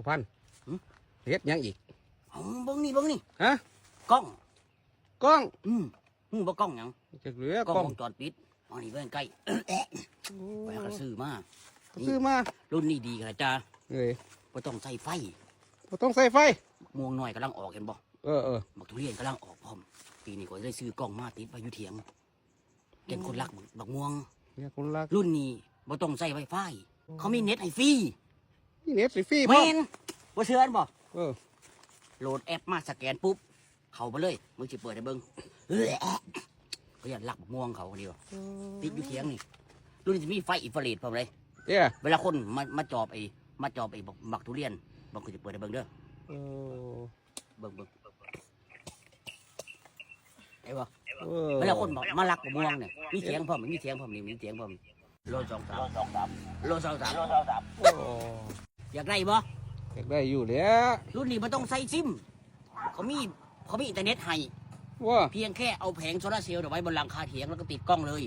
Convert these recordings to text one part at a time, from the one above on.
ຜູ້ພັນ ຫຶ? ເຮັດຫຍັງອີກ? ເອົາ ເບິ່ງນີ້ ເບິ່ງນີ້ ຮະ? ກ້ອງ ກ້ອງ ອືມ ຮູ້ບໍ່ກ້ອງຫຍັງ? ຈັກແຫຼ້ວ ກ້ອງ ກ້ອງວົງຈອນປິດ. ເອົານີ້ເບິ່ງໃກ້ ໂອ້ ຂ້ອຍກໍຊື້ມາ ກໍຊື້ມາ ນີ້ ລຸ້ນນີ້ດີຂະໜາດຈ້າ ເອີຍ ບໍ່ຕ້ອງໃຊ້ໄຟ ບໍ່ຕ້ອງໃຊ້ໄຟ. ໝາກມ່ວງນ້ອຍກຳລັງອອກ ເຫັນບໍ່? ເອີໆ ໝາກທຸລຽນກຳລັງອອກພ້ອມ ປີນີ້ຂ້ອຍເລີຍຊື້ກ້ອງມາຕິດໄວ້ຢູ່ຖຽງ. ແກ່ນຄົນລັກບັກ ບັກມ່ວງ ແກ່ນຄົນລັກ ລຸ້ນນີ້ບໍ່ຕ້ອງໃຊ້ໄວຟາຍ ເຂົາມີເນັດໃຫ້ຟຣີ ມີເນັດໃຫ້ຟຣີພ້ອມ ແມ່ນ ບໍ່ເຊື່ອແມ່ນບໍ່? ເອີ ໂຫຼດແອັບມາສະແກນປຸບ ເຂົ້າໄປເລີຍ ມຶງຊິເປີດໃຫ້ເບິ່ງ ເຂົາຢ້ານລັກບັກມ່ວງເຂົາ ດຽວ ເອີ ຕິດຢູ່ຖຽງນີ້ ລຸ້ນນີ້ຊິມີໄຟອິນຟາເຣດພ້ອມເລີຍ ເອີ ເວລາຄົນມາ ມາຈອບໄອ້ ມາຈອບໄອ້ບັກ ບັກທຸລຽນ ເບິ່ງ ຂ້ອຍຊິເປີດໃຫ້ເບິ່ງເດີ ເອີ ເບິ່ງ ເບິ່ງ ເຫັນບໍ່? ເອີ ເວລາຄົນມາ ມາລັກບັກມ່ວງນີ້ ມີສຽງພ້ອມ ມີສຽງພ້ອມນີ້ ມີສຽງພ້ອມ ໂລສອງສາມ ໂລສອງສາມ ໂລສອງສາມ ໂອ້ ຢາກໄດ້ບໍ່? ຢາກໄດ້ຢູ່ແຫຼະ ລຸ້ນນີ້ບໍ່ຕ້ອງໃຊ້ຊິມ ເຂົາມີ ເຂົາມີອິນເຕີເນັດໃຫ້ ວ່າ ພຽງແຄ່ເອົາແຜງໂຊລາເຊວໄວ້ບົນຫຼັງຄາຖຽງ ແລ້ວກໍຕິດກ້ອງເລີຍ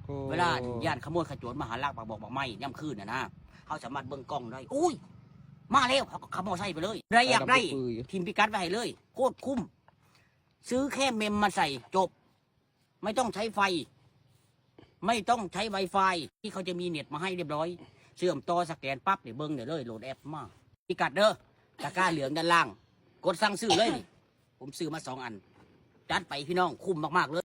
ໂອ້ ເວລາຢ້ານຂະໂມຍຂະໂຈນມາຫາລັກບັກໝອກບັກໄມ້ຍາມຄືນນະນະ ເຮົາສາມາດເບິ່ງກ້ອງໄດ້ ໂອ້ຍ ມາແລ້ວ ເຮົາກໍຂັບມໍໄຊໄປເລີຍ ໃຜຢາກໄດ້ ຖິ້ມພິກັດໄວ້ໃຫ້ເລີຍ ໂຄດຄຸ້ມ ຊື້ແຄ່ເມັມມາໃສ່ ຈົບ ໄມ່ຕ້ອງໃຊ້ໄຟ ໄມ່ຕ້ອງໃຊ້ໄວຟາຍ ທີ່ເຂົາຈະມີເນັດມາໃຫ້ຮຽບຮ້ອຍ ເຊື່ອມຕໍ່ສະແກນປັບ ນີ້ເບິ່ງໄດ້ເລີຍ ໂຫຼດແອັບມາ ພິກັດເດີ ຕະກາເຫຼືອງດ້ານລ່າງ ກົດສັ່ງຊື້ເລີຍນີ້ ຜົມຊື້ມາສອງອັນ ຈັດໄປພີ່ນ້ອງ ຄຸ້ມມາກໆເລີຍ.